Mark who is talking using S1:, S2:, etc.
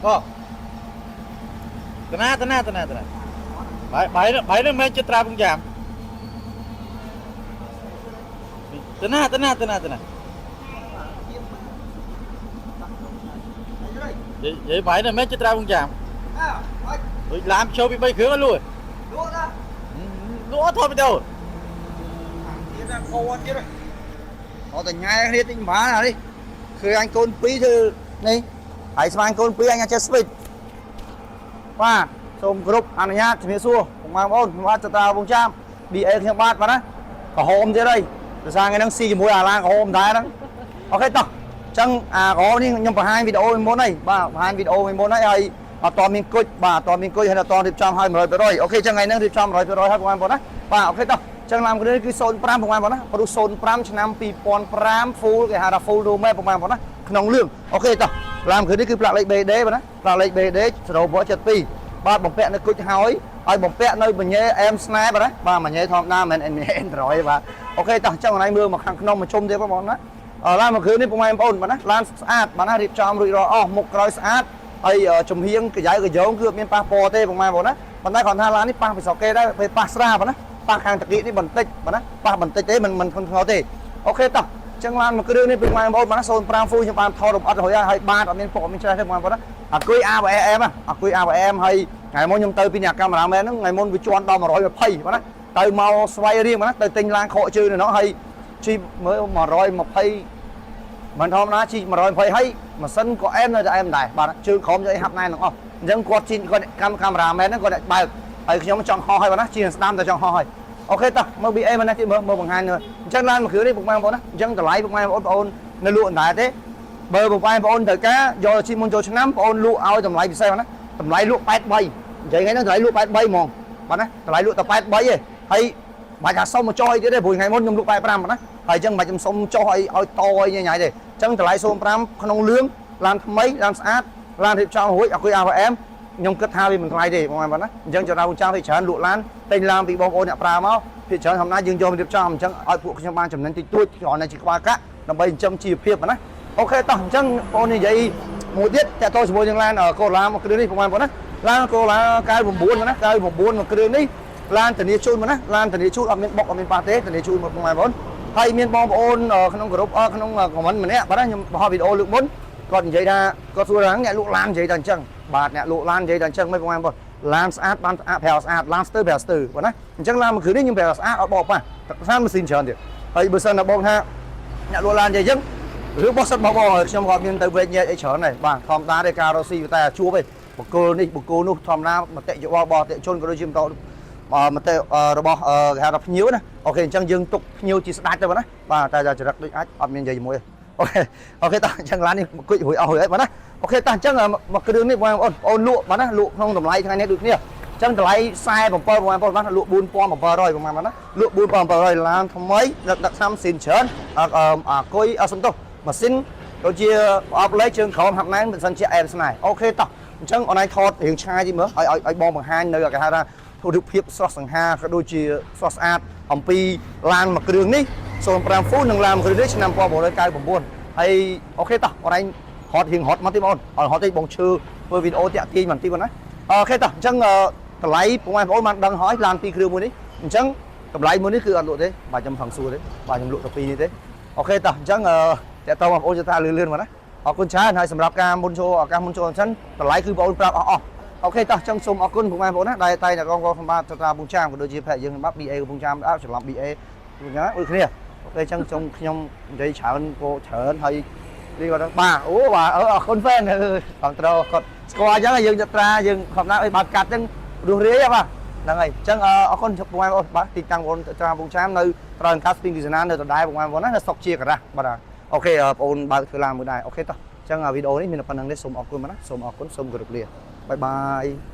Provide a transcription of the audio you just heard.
S1: បងតណាតណាតណាតណាបាយបាយបាយនឹងមែនចិត្តត្រាពងចាំតណាតណាតណាតណានិយាយបាយនឹងមែនចិត្តត្រាពងចាំ
S2: អើបាច់
S1: ដូចឡាមចូលពី3គ្រឿងលួយ
S2: លក់ណា
S1: លក់អត់ថតវីដេអូ
S2: ទៀតណាកូនទៀតអត់តែញ៉ែគ្នាតិចបានអានេះគឺអញកូន2ធ្វើនេះហើយស្មានកូន2អញចេះស្វិតបាទសូមគ្រប់អនុញ្ញាតជំរាបសួរបងប្អូនខ្ញុំបាទចត្រាវងចាម BA ខ្ញុំបាទបាទណាក្រហមទៀតហើយដោយសារថ្ងៃហ្នឹងស៊ីជាមួយអាឡាក្រហមដែរហ្នឹង OK តោះអញ្ចឹងអាក្រហមនេះខ្ញុំបង្ហាញវីដេអូមុនហើយបាទបង្ហាញវីដេអូមុនហើយហើយអត់តមានគុជបាទអត់តមានគុជហើយអត់តរៀបចំឲ្យ100% OK អញ្ចឹងថ្ងៃហ្នឹងរៀបចំ100%ហើយបងប្អូនណាបាទ OK តោះចឹងឡានគ្រឿងគឺ05បងប្អូនណាព្រោះ05ឆ្នាំ2005 full គេហៅថា full room បងប្អូនណាក្នុងលឿង OK តោះឡានគ្រឿងនេះគឺផ្លាកលេខ BD បងណាផ្លាកលេខ BD 072បាទបំពាក់នៅគុជហើយឲ្យបំពាក់នៅបញេអែមស្នេហ៍បាទណាបាទបញេធម្មតាមិនមែន Android បាទ OK តោះចឹងកន្លែងមើលមកខាងក្នុងមកជុំទៀតបងប្អូនណាឡានមួយគ្រឿងនេះពុកម៉ែបងប្អូនបាទណាឡានស្អាតបាទណារៀបចំរួចរាល់អស់មុខក្រោយស្អាតហើយចំហៀងកយ៉ៅកយោងគឺអត់មានប៉ះពាល់ទេពុកម៉ែបងប្អូនណាប៉ុន្តែគ្រាន់ថាឡាននេះប៉ះពីស្រុកគេដែរពេលប៉ះស្រាបាទណាប៉ះខាងតាគៀកនេះបន្តិចបាទណាប៉ះបន្តិចទេមិនមិនធ្ងន់ធ្ងរទេ OK តោះចឹងឡានមួយគ្រឿងនេះពុកម៉ែបងប្អូនបាទណា05 full ខ្ញុំបានថតរំអត់រួចហើយបាទអត់មានពុកអត់មានច្រេះទេពុកម៉ែបងប្អូនណាអាគុយ AVM អាគុយ AVM ហើយថ្ងៃមុនខ្ញុំទៅពីអ្នកកាមេរ៉ាមែនហ្នឹងថ្ងៃមុនវាជន់ដល់120បាទណាទៅមកស្វ័យរៀងបាទណាទៅទិញឡានខកជើងនៅនោះហើយជីមើល120មិនធម្មតាជី120ហើយម៉ាស៊ីនក៏អែមនៅតែអែមដែរបាទជើងក្រោមយកអីហាប់ណែនទាំងអស់អញ្ចឹងគាត់ជីគាត់កម្មកាមេរ៉ាមែនហ្នឹងគាត់បើកហើយខ្ញុំចង់ហោះហើយបាទណាជីស្ដាំតែចង់ហោះហើយ OK តោះមើល BA មកនេះទៀតមើលមើលបង្ហាញមើលអញ្ចឹងឡានមួយគ្រឿងនេះពុកម៉ែបងប្អូនណាអញ្ចឹងតម្លៃពុកម៉ែបងប្អូននៅលក់អណ្ដែតទេបើពុកម៉ែបងប្អូនត្រូវការយកជីមុនចូលឆ្នាំបងប្អូនលក់ឲ្យតម្លៃពិសេសបាទណាតម្លៃលក់83និយាយថ្ងៃហ្នឹងតម្លៃលក់83ហ្មងបាទណាតម្លៃលក់តែ83ទេហើយបាច់ថាសុំមកចុះអីទៀតទេព្រោះថ្ងៃមុនខ្ញុំលក់85បាទណាហើយអញ្ចឹងបាច់ខ្ញុំសុំចុះឲ្យឲ្យតអីញ៉ៃៗទេអញ្ចឹងតម្លៃ05ក្នុងលឿងឡានថ្មីឡានស្អាតឡានរៀបចំរួចអគុយ AVM ខ្ញុំគិតថាវាមិនថ្លៃទេបងប្អូនណាអញ្ចឹងចរាចាំវាច្រើនលក់ឡានទិញឡានពីបងប្អូនអ្នកប្រើមកភាគច្រើនធម្មតាយើងយកមករៀបចំអញ្ចឹងឲ្យពួកខ្ញុំបានចំណេញតិចតួចគ្រាន់តែជាក្បាលកាក់ដើម្បីចិញ្ចឹមជីវភាពណា OK តោះអញ្ចឹងបងប្អូននិយាយមួយទៀតតើតជាមួយនឹងឡានកូឡាមួយគ្រឿងនេះបងប្អូនណាឡានកូឡា99ណា99មួយគ្រឿងនេះឡានធានាជូនមកណាឡានធានាជូនអត់មានបុកអត់មានប៉ះទេធានាជូនមកបងប្អូនហើយមានបងប្អូនក្នុងក្រុមក្នុង comment ម្នាក់បាទខ្ញុំបង្ហោះវីដេអូលើកមុនគាត់និយាយថាគាត់សួរថាអ្នកលក់ឡាននិយាយតែអញ្ចឹងបាទអ្នកលក់ឡាននិយាយតែអញ្ចឹងមិនបងប្អូនឡានស្អាតបានស្អាតប្រាស្អាតឡានស្ទើប្រាស្ទើបាទណាអញ្ចឹងឡានមួយគ្រឿងនេះខ្ញុំប្រាស្អាតអត់បកប៉ះស្អាតម៉ាស៊ីនច្រើនទៀតហើយបើសិនណាបងថាអ្នកលក់ឡាននិយាយអញ្ចឹងរឿងបោះសិតបងបងខ្ញុំក៏មានទៅវែកញែកអីច្រើនដែរបាទធម្មតាទេការរកស៊ីតែជួបឯងបកគលនេះបកគលនោះធម្មតាមតិយោបល់របស់អតិជនក៏ដូចជាមតិមតិរបស់គេហៅថាភ្ញៀវណា OK អញ្ចឹងយើងទុកភ្ញៀវជាស្ដាច់ទៅបាទណាបាទតែចរិតដូចអាចអត់មាននិយាយជាមួយទេ OK OK តោះអញ្ចឹងឡាននេះគុជរួយអស់រួយហើយបាទណា OK តោះអញ្ចឹងមកគ្រឿងនេះបងប្អូនបងលក់បាទណាលក់ក្នុងតម្លៃថ្ងៃនេះដូចគ្នាអញ្ចឹងតម្លៃ47បងប្អូនបាទលក់4700បងប្អូនណាលក់4700ឡានថ្មីដឹកដឹកសាំស៊ីនច្រើនអាគុយអសំទោសម៉ាស៊ីនដូចជាប្រអប់លេខជើងក្រោមហាប់ណែនមិនសិនជាអែមស្នេហ៍ OK តោះអញ្ចឹងអូនឯងថតរឿងឆ្ងាយទីមើលឲ្យឲ្យបងបង្ហាញនៅគេហៅថារូបភាពស្រស់សង្ហាក៏ដូចជាស្រស់ស្អាតអំពីឡានមួយគ្រឿងនេះ05 Full និងឡានមួយគ្រឿងនេះឆ្នាំ1999ហើយ OK តោះអូនឯងហត់រៀងហត់មកទីបងអូនឲ្យហត់តិចបងឈើធ្វើវីដេអូតាក់ទាញបន្តិចបងណា OK តោះអញ្ចឹងតម្លៃបងប្អូនបានដឹងហើយឡានពីរគ្រឿងមួយនេះអញ្ចឹងតម្លៃមួយនេះគឺអត់លក់ទេបាទខ្ញុំផឹងសួរទេបាទខ្ញុំលក់តែពីរនេះទេ OK តោះអញ្ចឹងតើតបងប្អូនจะថាលឿនលឿនមកណាអរគុណច្រើនហើយសម្រាប់ការមុនចូលឱកាសមុនចូលអញ្ចឹងតម្លៃគឺបងប្អូនប្រាប់អស់អស់ OK តោះអញ្ចឹងសូមអរគុណបងប្អូនណាដែលតែកងកងសម្បត្តិត្រាពងចាមក៏ដូចជាភរិយាខ្ញុំបាទ BA កំពង់ចាមអើច្រឡំ BA អញ្ចឹងដូចគ្នា OK អញ្ចឹងសូមខ្ញុំនិយាយច្រើនក៏ច្រើនហើយនេះគាត់បាទអូបាទអរគុណ fan គ្រប់ត្រូលគាត់ស្គាល់អញ្ចឹងយើងចត្រាយើងខំណាអីបើកាត់អញ្ចឹងរស់រាយបាទហ្នឹងហើយអញ្ចឹងអរគុណបងប្អូនបាទទីតាំងបងត្រាពងចាមនៅត្រង់កាស្ពីងគិសនានៅដដែលបងប្អូនណានៅស្រុកជាការ៉ាស់បាទ OK បងប្អូនបើកធ្វើឡានមួយដែរ OK តោះអញ្ចឹងវីដេអូនេះមានប៉ុណ្្នឹងទេសូមអរគុណបាទណាសូមអរគុណសូមគោរពលា bye bye.